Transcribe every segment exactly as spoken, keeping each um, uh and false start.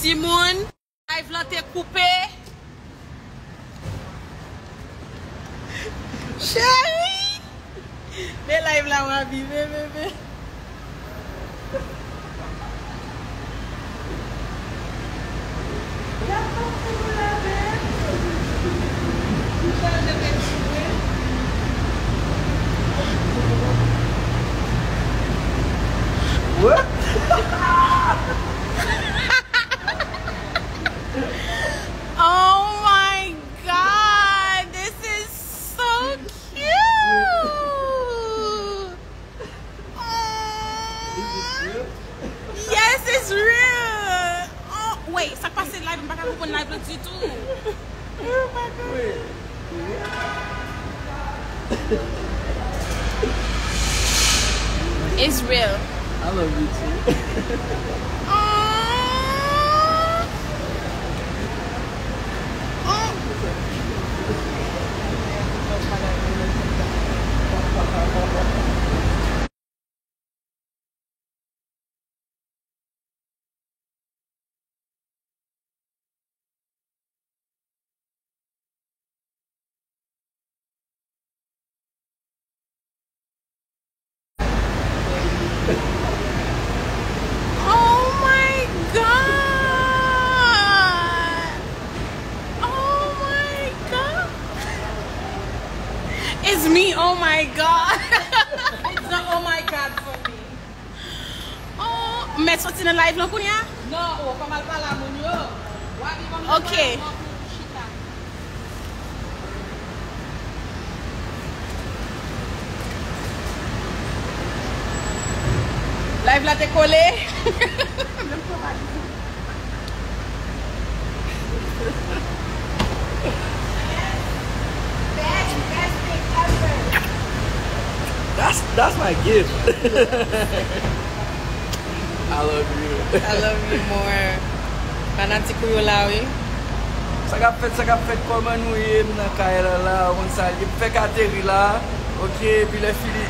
Timoun, live lan te koupe. Cheri! Men live la, Wabi, men, men, men. What? Oh my God, this is so cute. Is this real? Yes, it's real. Oh, wait, sa k pase live, m pa ka konprann live la ditou. Oh my God. Wait. It's real. I love you too. Aww. Oh my God! Oh my God! It's me, oh my God! It's the oh my God for me. Oh, m mèt soti nan live lan kounye a? Non, oh, fò m al pale a moun yo. Wabi ban m Ok. Yon moun pou chita. Live la te kole. That's that's my gift. I love you. I love you more. Fanatik ou yo la, wi. Sa k ap fèt, sa k ap fèt, kòman nou ye? M nan kay la la, ou konn sa l ye. M fèk ateri la, ok, epi lè fini,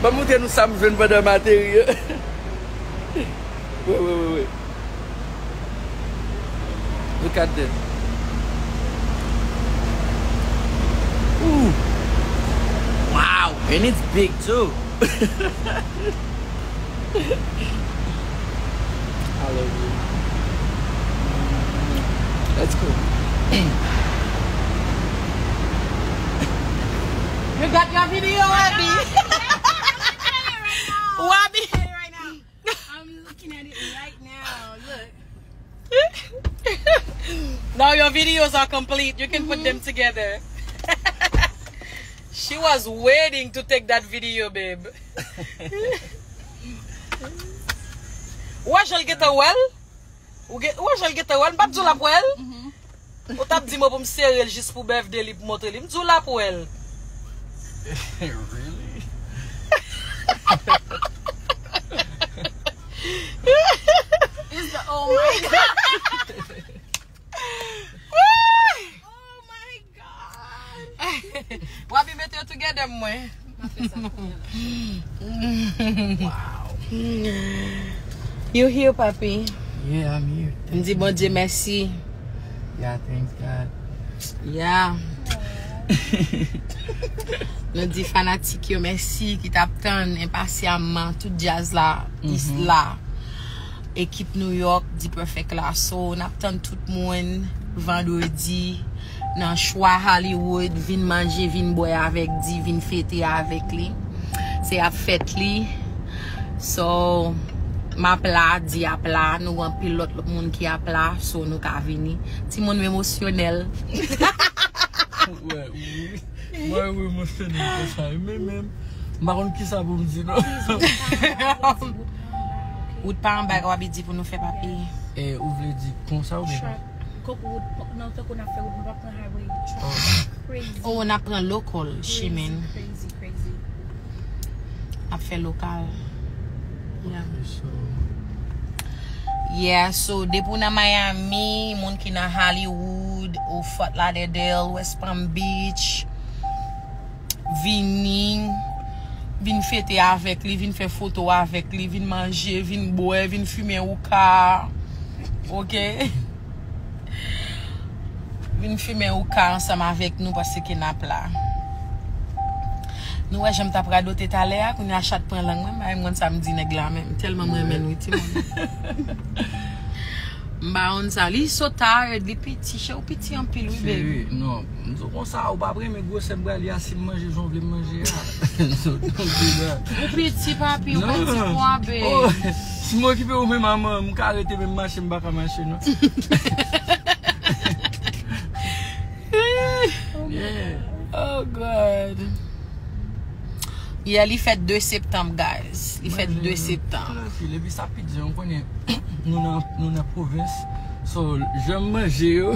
ban m montre nou sa m jwenn pandan m ateri. Wi, wi, wi, wi. Look at this. Ooh. Wow, and it's big too. I love you. Let's go. You got your video, Wabi. Wabi. I'm looking at it right now. Look. Now your videos are complete. You can put them together. She was waiting to take that video, babe. Ou wè jan l gentan wè l? Ou gen, ou wè jan l gentan wè l? M p ap di w l ap wè l. Ou t ap di mwen pou m sere l jis pou birthday li, pou montre li. M di w l ap wè l. Really? It's the oh my God. Oh my God. Wabi, mete yo together mwen. Wow. You here, papi? Yeah, I'm here. M di Bondye mèsi. Yeah, thanks God. Yeah. Nou di fanatik yo mèsi ki t ap tann enpasyamman tout djaz la, is la. Ekip New York, D-Perfect la. So, n ap tann tout moun vandredi nan Chwa Hollywood. Vin manje, vin bwè avèk Di, vin fete avèk li. Se ap fèt li. So, m ap la, Di ap la, nou anpil lòt, lòt moun ki ap la, so nou ka vini. Timoun, m emosyonèl. Wè, wi. Mwen, wi, mwen fè nèg konsa, wi, men, men, m pa konn kisa pou m di, non. Wood pa anba, Wabi di pou nou fè, papi. E, ou vle di konsa oubyen pa? Trap. Kòk wood, non, tankou n ap fè wood, nou p ap pran highway. Trap. Crazy. Oh, n ap pran local, chimen. Crazy, crazy, crazy. N ap fè lokal. Yeah. Ok, so. Yeah, so depi w nan Miami, moun ki nan Hollywood, ou Fort Lauderdale, West Palm Beach, vini, vin fete avèk li, vin fè foto avèk li, vin manje, vin bwè, vin fimen houka. Ok. Vin fimen ouka ansanm avèk nou paske n ap la. Nou wè jan m t ap radote talè a, kounye a chat pran lang mwen, m pa menm konn sa m di nèg la menm. Tèlman m renmen l wi timoun. M pa konn sa. Li so tired, li piti, chè ou piti anpil wi baby. Cheri, non, m di w konsa, ou p ap renmen gwosè m pral ye a si m manje jan w vle m manje a. So, don't do that. Ou piti papi, ou pa ti pwa baby. Oh, si m okipe ou menm manman, m ka rete menm mache m pa ka mache non. Yeah. Oh God. Yeah, li fèt de septanm, guys. Li fèt de septanm. Tranquille, epi sa piti jan, ou konnen, nou nan, nou nan pwovens. So, jan m manje yo.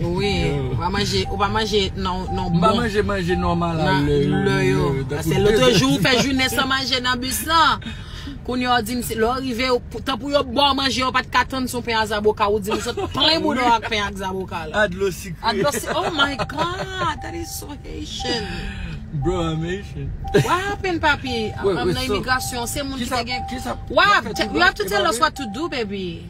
Wi, ou pa manje, ou pa manje non, non bon. M pa manje manje nòmal a lè yo. Paske lòt jou ou fè jounen san manje nan bis lan. Kounye a w di m, lè w rive, tanpou yo ba w manje, w pa t ka tann se yon pen a zaboka, ou di m sot plen bouda w ak pen ak zaboka la. A dlo sikre. A dlo si-, oh my God, that is so Haitian. Bro, I'm Haitian. What happened, papi? Nan imigrasyon, se moun ki te gen. Why? You have to tell us what to do, baby.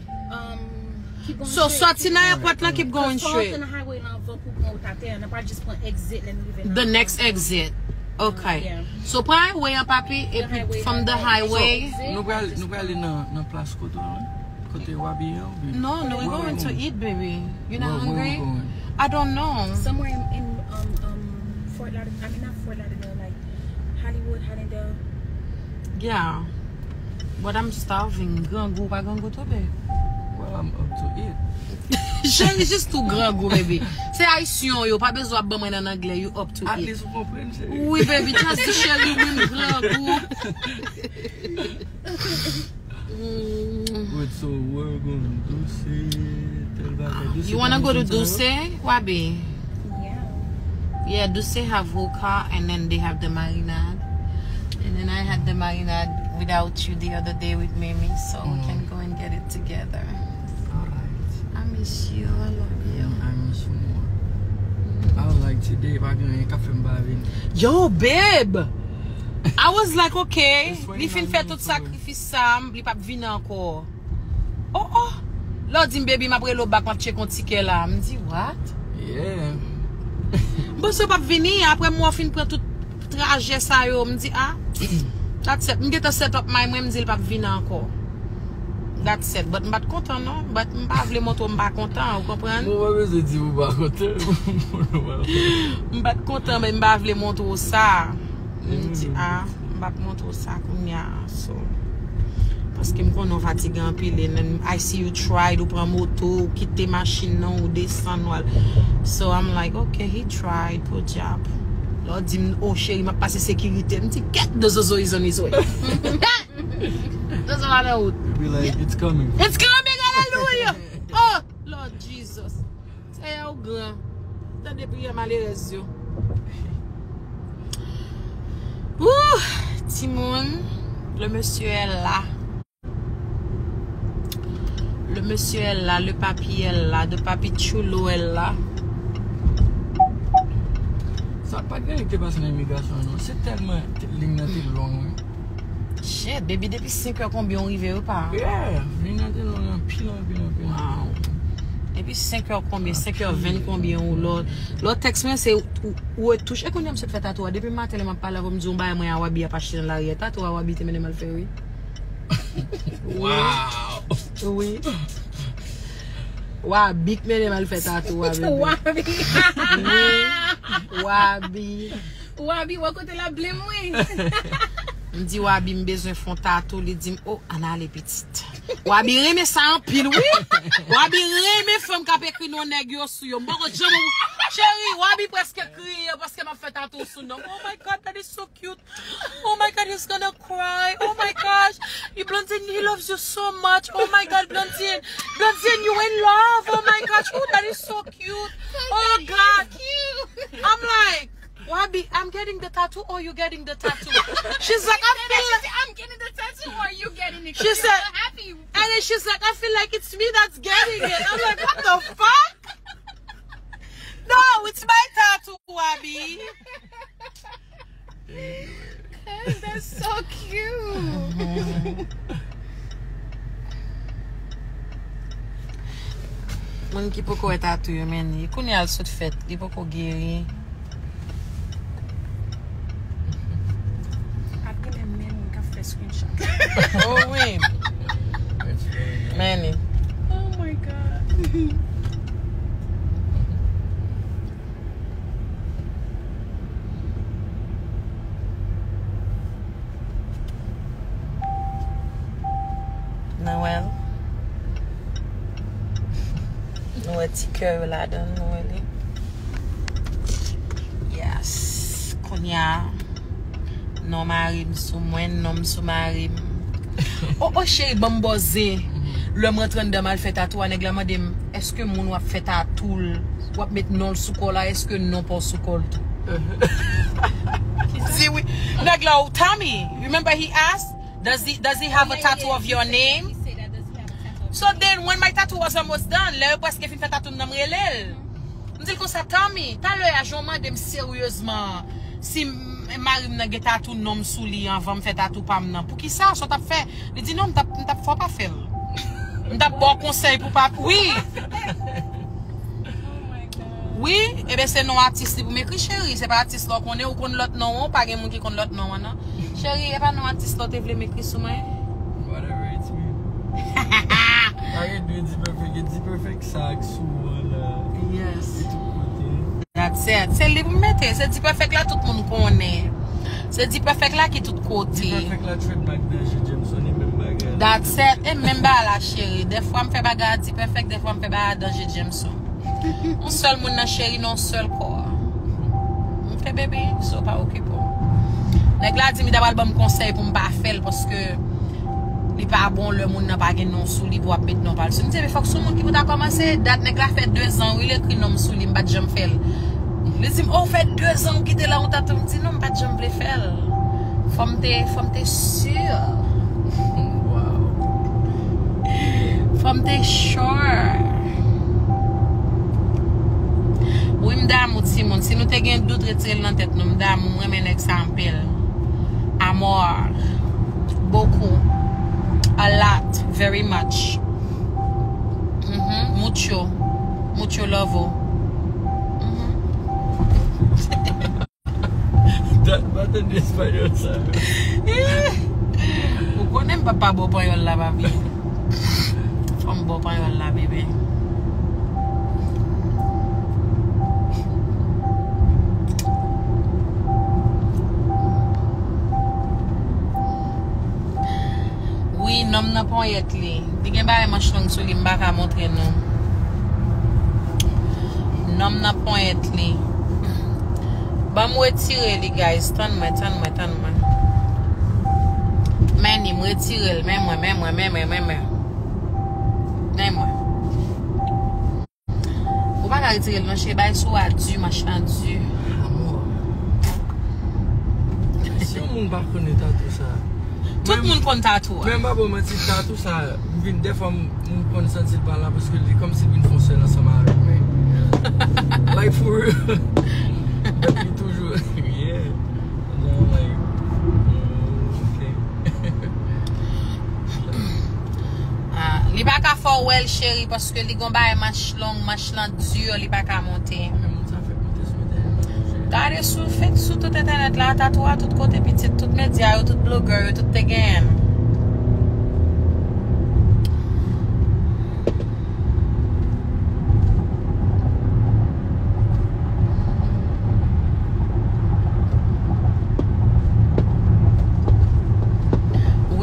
So, soti nan airport lan, keep going straight. Cross the highway lan anvan pou pran wout atè a, nan pa jis pran exit lè nou rive nan. The next exit. Okay. Yeah. So, pran highway an, papi, epi from the highway. Nou pral, nou pral nan, nan plas kote w lan. Kote w abiye an, baby. No, no, we're going to eat, baby. You're not hungry? I don't know. Somewhere in, in um, um, Fort Lauderdale, I mean, not Fort Lauderdale, like, Hollywood, Hollandale. Yeah. But I'm starving. Grangou, pa grangou tou, babe. Well, I'm up to it. Cheri, jis tou grangou, baby. Se Ayisyen yo, pa bezwen ap ban mwen nan anglè, you up to it. At least ou konprann, cheri. Wi, baby, just di cheri, wi, m grangou. Mm. Wait, so we're going Dulce, tèl bagay, Dulce. You wanna go to Dulce, Wabi? Yeah. Yeah, Dulce have hookah, and then they have the marinade. And then I had the marinade without you the other day with Mimi, so we can go and get it together. All right. I miss you. I love you. I miss you more. I was like, today, pa gen anyen k ap fè m pa vin. Yo, babe! I was like, okay, li fin fè tout sakrifis sa, li p ap vin ankò. Oh, oh. Lè w di m, baby, m ap rele w back, m ap tcheke yon tikè la. M di, what? Yeah. M panse w p ap vini, apre m wè w fin pran tout trajè sa yo, m di, ah, that's it. M gentan set up mind mwen, m di l p ap vini ankò. That's it. But m pa t kontan, non. But m pa vle montre w m pa kontan, ou konprann? Mwen pa bezwen di ou pa kontan. M pa t kontan, men m pa vle montre w sa. M di, ah, m p ap montre w sa kounye a, so. Paske m konnen w fatige anpil, and then I see you tried, ou pran moto, ou kite machin nan, ou desann, ou al. So, I'm like, okay, he tried, podyab. Lè w di m, oh, cheri, m ap pase sekirite. M di, get the zozo is on his way. Zozo la nan wout. Be like, it's coming. It's coming, hallelujah! Oh, Lord Jesus. Seyè ou gran. Tande priyè malerèz yo. Wouh! Timoun, le monsieur est là. Le monsieur est là, le papi est là, the papi chulo est là. Sa pa t gen ki te pase nan imigrasyon an, non. Se tèlman liy nan te long, wi. Shit, baby, depi senk è konbyen ou rive repa? Yeah, liy nan te long anpil, anpil, anpil. Wow. Depi senk è konbyen, senk è ven konbyen ou lò. Lò tèks mwen se ou, ou retouche. E kounye a m sot fè tatouaj. Depi maten lè m ap pale avè w, m di yon bagay mwen a Wabi ap achte nan lari a. Tatouaj Wabi te mennen m al fè, wi. Wow. Wi. Wabi k mennen m al fè tatouaj, bebe. Wabi. Wi. Wabi. Wabi, wè kote l ap blame wi. M di Wabi, m bezwen fè yon tatou, li di m, oh, ann ale pitit. Wabi renmen sa anpil, wi. Wabi renmen fanm k ap ekri non nèg yo sou yo. M poko janm, cheri, Wabi prèske kriye paske m ap fè tatou sou non. Oh my God, that is so cute. Oh my God, he's gonna cry. Oh my gosh. You, Blondine, he loves you so much. Oh my God, Blondine. Blondine, you in love. Oh my gosh. Oh, that is so cute. Oh God. I'm like, Wabi, I'm getting the tattoo or you getting the tattoo? She's like, I feel like I'm getting the tattoo or you getting it? She said, happy. And then she's like, I feel like it's me that's getting it. I'm like, what the fuck? No, it's my tattoo, Wabi. That's so cute. Moun ki poko wè tatou yo, men li kounye a l sot fèt, li poko geri. Ap gen menm men moun k ap fè screenshot. Oh wi. Many. Oh my God. Nou wè l. Nou wè ti kè yo ladan l, nou wè li. Yes. Kounye a, non mari m sou mwen, non m sou mari m. O, o, cheri, ban m bò zen. Lè m rantre anndan m al fè tatou a, nèg la mande m, èske moun w ap fè tatou l, w ap met non l sou kò l la, èske non pa w sou kò l tou? Di wi. Nèg la, oh, Tommy, remember he asked, does he, does he have a tattoo of your name? So then, when my tattoo was almost done, lè yo prèske fin fè tatou m nan, m rele l. M di l konsa, Tommy, talè a jan w mande m seryezman si m, mari m nan gen tatou non m sou li anvan m fè tatou pa m nan. Poukisa? Sa w t ap fè? Li di, non, m t ap, m t ap fè w pa fè l. M t ap ba w konsèy pou pa, wi. Wi, ebyen se non atis li pou m ekri, cheri. Se pa atis la w konnen, ou konn lòt non an, ou pa gen moun ki konn lòt non an, non. Cheri, e pa non atis la w te vle m ekri sou mwen? Whatever it's me. Pa gen de D-Perfect, e D-Perfect sa ak sou an la. Yes. E tout kote. That's it. Se li pou m mete. Se D-Perfect la tout moun konnen. Se D-Perfect la ki tout kote. D-Perfect la trademark Danje Jameson, e menm bagay la. That's it. E menm bagay la, cheri. Dèfwa m fè bagay a D-Perfect, dèfwa m fè bagay a Danje Jameson. Yon sèl moun nan cheri nan yon sèl kò. Ok, baby, so pa okipe w. Nèg la di m li ta pral ban m konsèy pou m pa fè l paske li pa bon lè moun nan pa gen non sou li pou w ap met non pa l sou. M di, men fòk se yon moun ki pou ta kòmanse. Dat nèg la fè dezan, wi, li ekri non m sou li, m pa t janm fè l. Li di m, oh, fè dezan ou kite la, ou ta tou. M di, non, m pa t janm vle fè l. Fò m te, fò m te si. Wow. Fò m te sure. Wi, m damou timoun. Si nou te gen dout, retire l nan tèt nou. M damou, m renmen nèg sa anpil. Amor. Beaucoup. A lot. Very much. Mhm. Mucho. Mucho love. Mhm. Dat m pa tande espanyòl sa yo. Ou konnen m p ap pa ba w panyòl la, papi. Fò m ba w panyòl la, bebe. Wi, nonm nan ponyèt li. Li gen bagay manch long sou li, m pa ka montre nou. Nonm nan ponyèt li. Ban m retire li, guys. Tann mwen, tann mwen, tann mwen. Men li, m retire l. Men mwen, men mwen, men mwen, men mwen. Men mwen. Ou pa ka retire l non, cheri, bay sou a di, manch lan di. Amò. Si yon moun pa konnen tatou sa. Tout moun konn tatou a. Men m pa ba w manti, tatou sa, m vin, dèfwa m, m konn santi l pa la paske li kòmsi l vin fè yon sèl ansanm avèk mwen. Like, for real. But li toujou, yeah. And then I'm like, mm, okay. Ah, li pa ka fè w wè l, cheri, paske li gon bagay manch long, manch lan di, li pa ka monte. Men moun sa fèk monte sou entènèt la, cheri. Gade sou, fèk sou tout entènèt la, tatou a tout kote pitit, tout medya yo, tout blogè yo, tout te genyen l.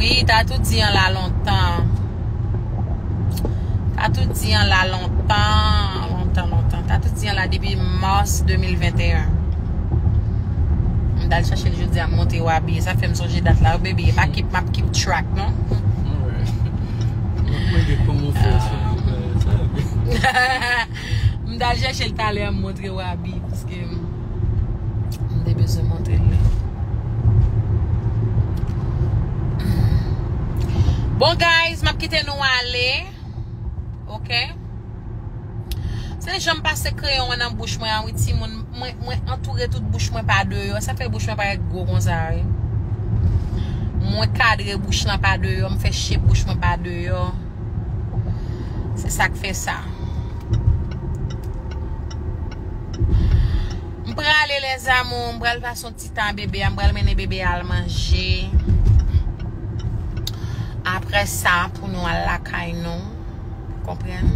Wi, tatou di an la lontan. Tatou di an la lontan, lontan, lontan. Tatou di an la depi mas de mil venteyen. M t al chache l jodi a, m montre w abiye. Sa fè m sonje dat la, wi, baby. E pa keep, m ap keep track, non? Alright. M ap mande kòman w fè sou bagay sa, baby. M t al chèche l talè a, m montre w abiye, paske m te bezwen montre l li. Bon, guys, m ap kite nou ale. Ok? Se jan m pase kreyon an nan bouch mwen an, wi, timoun. Mwen, mwen antoure tout bouch mwen pa deyò. Sa fè bouch mwen parèt gwo konsa, wi. Mwen kadre bouch lan pa deyò. M fè chep bouch mwen pa deyò. Se sa k fè sa. M prale, les amours, m pral pase yon ti tan bebe a, m pral mennen bebe a al manje. Apre sa, pou nou al lakay nou. Konprann?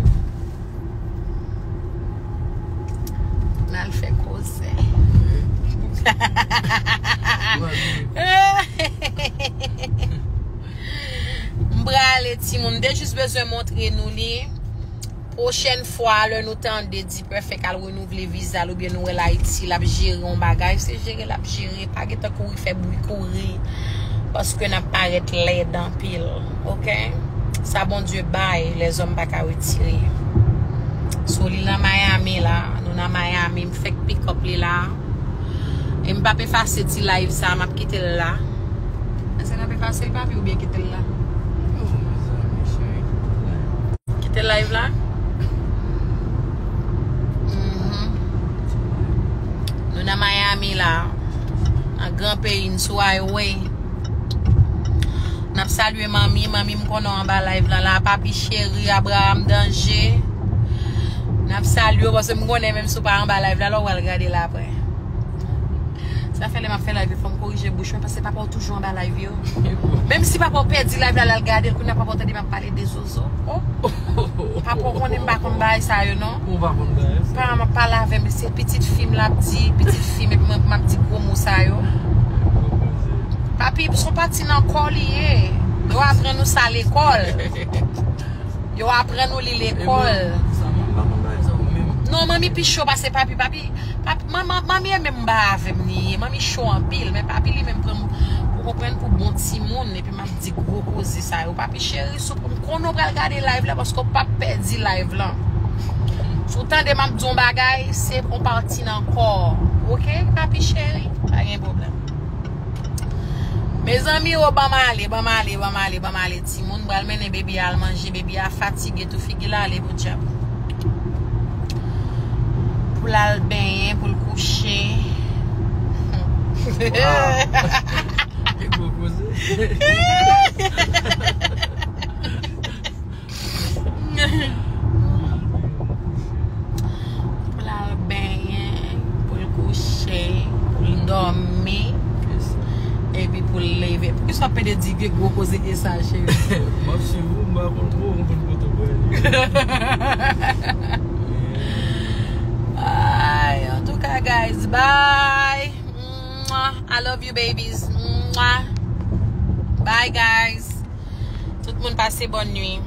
N al fè koze. M prale, timoun. M te jis bezwen montre nou li. Pwochèn fwa, lè nou tande Dipèfèk al renouvle viza l oubyen nou wè l Ayiti, l ap jere yon bagay, se jere l ap jere. Pa gentan kouri fè bri kouri, paske n ap parèt lèd anpil, oke? Sa Bondye bay, lèzòm pa ka retire. So, li nan Miami la, nou nan Miami, m fèk pick up li la. E m p ap efase ti live sa, m ap kite l la. Èske n ap efase l, papi, oubyen kite l la? Oh, mezanmi, cheri. Kite live la. Mhm. Nou nan Miami la. Nan gran peyi n, sou highway. N ap salye manmi. Manmi, m konnen w anba live la. La, papi cheri, Abraham Danje. N ap salye w, paske m konnen menm si w pa anba live la, lè w pral gade l apre. Sa fè lè m ap fè live, fò m korije bouch mwen, paske papa w toujou anba live yo. Menm si papa w pèdi live la, l al gade l, kounye a papa w tande m ap pale de zozo. Oh. Papa w konnen m pa konn bagay sa yo, non. Ou pa konn bagay sa. Pa m ap pale avè m, se pitit fi m l ap di, pitit fi m, epi mwen, m ap di gwo mo sa yo. Papi, se yon pati nan kò w li ye. Yo aprann nou sa lekòl. Yo aprann nou li lekòl. Sa, mwen pa konn bagay sa yo menm. Non, manmi pi cho pase papi. Papi, papi, manman, manmi e menm ba avè m li ye. Manmi cho anpil, men papi li menm pran m, ou konprann, pou bon timoun, epi m ap di gwo koze sa yo. Papi cheri, si w, m konnen w pral gade live la, paske w p ap pèdi live lan. Si w tande m ap di yon bagay, se yon pati nan kò w, oke? Papi cheri, pa gen pwoblèm. Mezanmi, o, ban m ale, ban m ale, ban m ale, ban m ale, timoun. M pral mennen bebe a al manje. Bebe a fatige tou, figi l ale podyab. Pou l al benyen, pou l kouche. Wow. Ki gwo koze. Pou l al benyen, pou l kouche, pou l dòmi, epi pou l leve. Poukisa w ap pede di ke gwo koze e sa, cheri? M ap swiv ou, m pa konn twò konprann kote w prale. Ay, antouka, guys, bye. Mwah. I love you, babies. Mwah. Bye, guys. Tout moun pase bòn nwi.